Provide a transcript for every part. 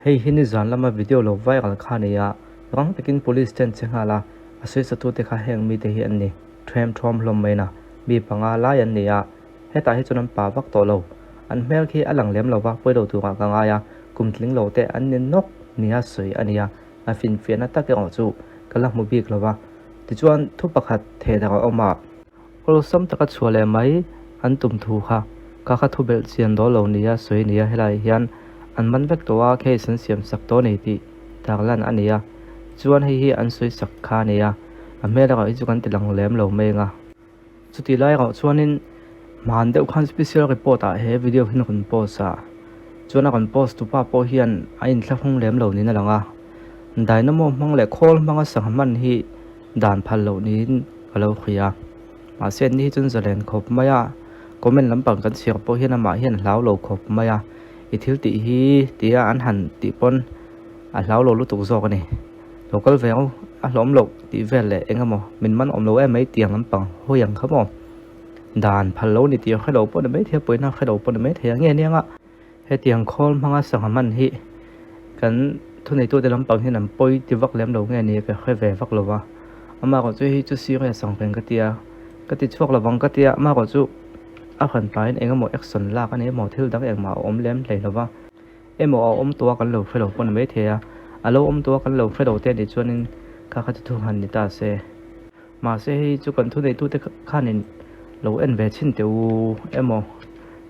Hei hi nizan lama video lo viral kha a ni a, rang takin police ten che nghal a, a sawisatute kha heng mite hi an ni, ṭhem ṭhuam hlawm mai na, mi panga lai an ni a, hetah hi chuan an pa vak tawh lo. An hmel khi a lang lem lo va, pawi lo turah ka ngai a, kum tling lo te an ni nawk nia sawi a ni a, a finfiahna tak erawh chu ka la hmu bik lo va. Tichuan thu pakhat thehdarh a awm a. Awlsam taka chhuah leh mai an tum thu kha ka kha thu belh chian dawl lo nia sawi nia helai hian an man vek tawh a, case an siam sak tawh a ni tih tarlan a ni a, chuan hei hi an sawi sak kha a ni a, a hmel erawh hi chu kan ti lang lem lo mai ang a. Chutih lai erawh chuanin hman deuh khan special report ah he video hi an rawn post a, chuan a rawn post tupa pawh hian a inthlahrung lem lo niin a lang a, dynamo hmang leh khawl hmanga sangha hman hi Dan phal loh niin ka lo hria a, mahse ni hi chuan zalen khawp mai a, comment lampang kan chhiar pawh hian amah hian a hlau lo khawp mai a, i thil tih hi tia an han tih pawn a hlau lo lutuk zawk a ni. Lo kal ve ang a hlawm loh tih vel leh eng emaw min man awm lo em mai tiang lampang hawi ang kha maw? Dan phal lo ni tih a hre lo pawh ni maithei a, pawina hre lo pawh ni maithei a, nge aniang a. Hetiang khawl hmanga sangha hman hi kan thuneitute lampang hian an pawi ti vak lem lo nge ni ka hre ve vak lo va, amaherawh chu hei chu serious ang reng ka ti a, ka ti chhuak lovang ka ti a, amaherawh chu a hran pahin eng emaw action lak a ni emaw thil dang engmah a awm lem hlei lo va, emaw a awm tawh a kan lo hre lo pawh ni maithei a, a lo awm tawh a kan lo hre lo te a nih chuanin kha kha chu thu han ni ta se. Mahse hei chu kan thuneitute khanin lo en ve chhin teh u emaw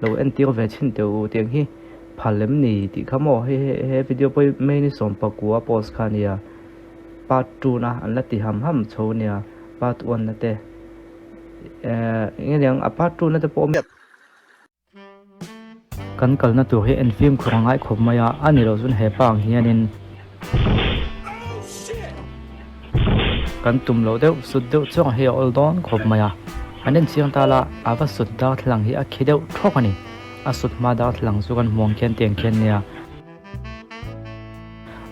lo en tir ve chhin teh u tiang hi phal em ni tih kha maw hei he he video pawh hi May ni sawmpakua post kha ania part 2 na an la ti ham ham chho ania part 1 na te eh eng nge niang a part 2 na te pawh Kan kalna tur hi en fimkhur a ngai khawp mai a, a ni loh chuan he pa ang hianin kan tum loh deuh sut deuh chuang hi a awl dawn khawp mai a, an en chiang ta la a va sut darthlalang hi a khi deuh thawk a ni, a sut hma darthlalang chu kan hmuh ang khian tiang khian nia,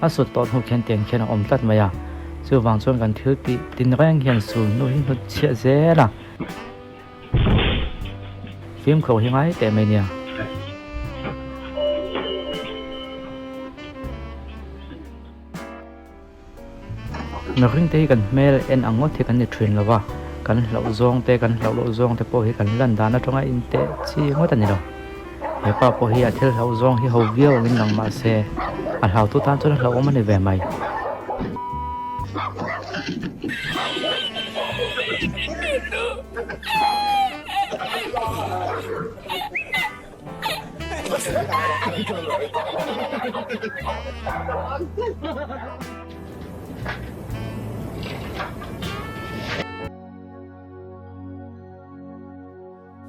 a sut tawh hnu khian tiang khian a awm tlat mai a, chuvang chuan kan thil tih tin reng hian sul hnu hi hnut chhiah zel a. Fimkhur hi ngai teh mai nia. Mihring te hi kan hmel en ang ngawt hi kan ni thin lo va, kan hlauh zawng te kan hlauh loh zawng te pawh hi kan lan dan atanga in teh chi ngawt a ni lo. He pa pawh hi a thil hlauh zawng hi ho viau angin lang mah se a hlautu tan chuan a hlauhawm a ni ve mai.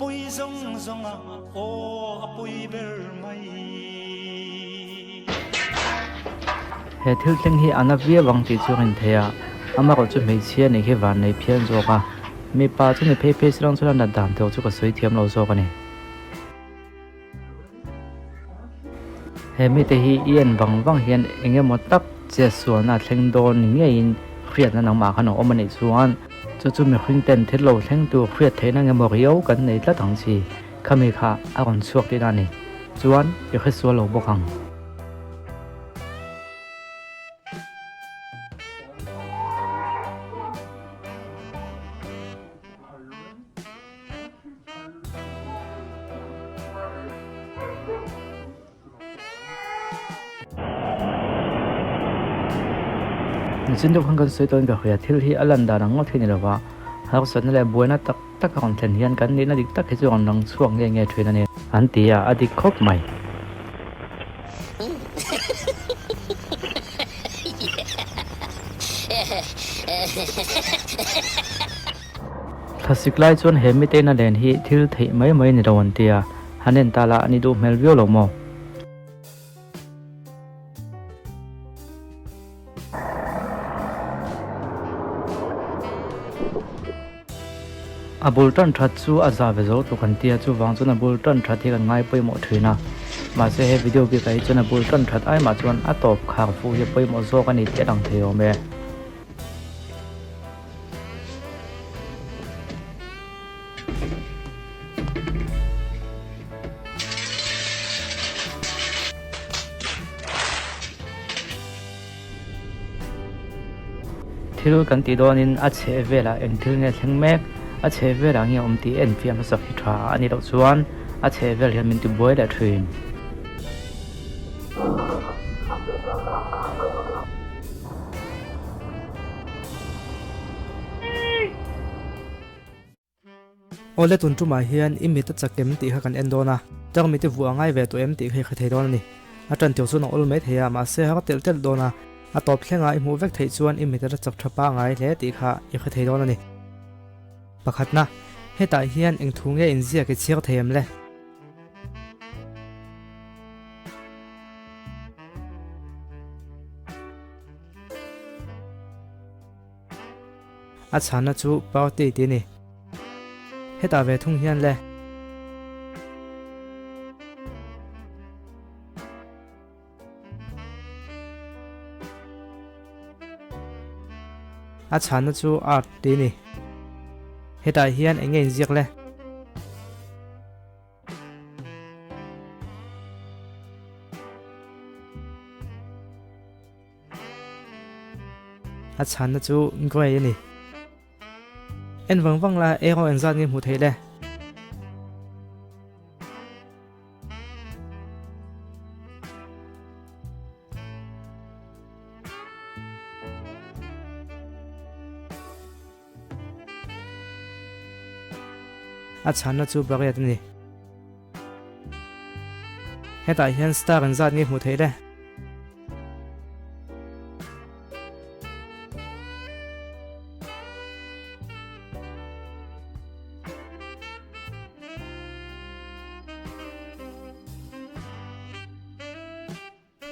Pui zawng zawng a aw a pui ber mai. He thil thleng hi a na viau ang tih chu a inthei a, amaherawh chu hmeichhia nih khi van nei phian zawk a, mipa chu ni phei phei silang chuan a nat dan tur chu ka sawi thiam lo zawk a ni. He mite hi i en vang vang hian eng emaw tak che sualna a thleng dawn ni ngeiin hriatna nangmah khan a awm a nih chuan chu chu mihring ten thil lo thleng tur hriat theihna eng emaw riau kan nei tlat ang chi khami kha a rawn chhuak tihna a ni chuan i hresual lo bawk ang. Nichin deuh khan kan sawi tawn ka hria thil hi a lan dan ang ngawt hi ni lova harsatna leh buaina tak tak a rawn thlen hian kan nihna dik tak hi chu a rawn lang chhuak nge nge thin a ni an ti a, a dik khawp mai. Thlasik lai chuan he miteina len hi thil theih mai mai ni lo an ti a, han en ta la a ni duh hmel viau lo maw? A bul tan that chu a za ve zo tluk an ti a, chuvang chuan a bul tan that hi kan ngai pawimawh thin a, mahse he video bikah hi chuan a bul tan that ai mah chuan a tawp khar fuh hi a pawimawh zawk a ni tih a lang thei awm e. Thil kan tih dawnin a chheh velah eng thil nge thleng mek, a chheh velah nge awm tih en fiah hmasak hi tha a nih loh chuan a chheh vel hian min ti buai leh thin. Awle tun tumah hian i mit a chak em tih kha kan en dawn a, tarmit i vuah a ngai ve tawh em tih kha i hre thei dawn a ni. A tan tir chuan a awl mai thei a, mahse har telh telh dawn a, a tawp thlenga i hmuh vek theih chuan i mit a la chak tha pangai hle tih kha i hre thei dawn a ni. Pakhatna, hetah hian eng thu nge inziak i chhiar thei em le? A chhanna chu party tih a ni. Hetah ve thung hian le. A chhanna chu art tih a ni. Hetah hian eng nge inziak le? A chhanna chu grey a ni. En vang vang la eng aw engzat nge hmuh theih le? A chhanna chu pariat a ni. Hetah hian star an zat nge hmuh theih le?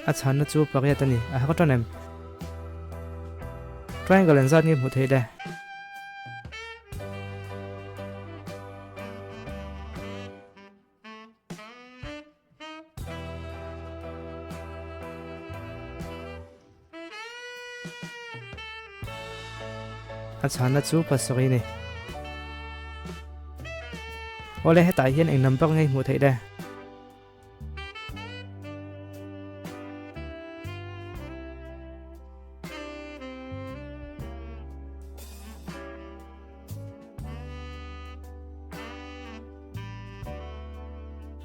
A chhanna chu pariat a ni. A hak tan em? Triangle an zat nge hmuh theih le? A chhanna chu pasarih a ni. Awle hetah hian eng number nge hmuh theih le?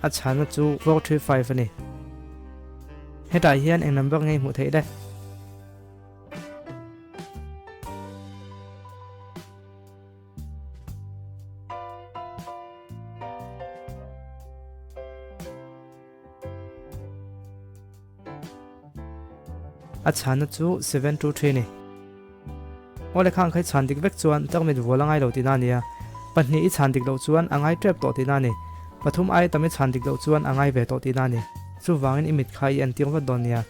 A chhanna chu 435 a ni. Hetah hian eng number nge hmuh theih le? A chhanna chu 723 ni. Awle khang khai chhan dik vek chuan tarmit vual a ngai lo tihna a nia. Pahnih i chhan dik loh chuan a ngai tep tawh tihna a ni. Pathum ai tam i chhan dik loh chuan a ngai ve tawh tihna a ni. Chuvangin i mit kha i entir vat dawn nia.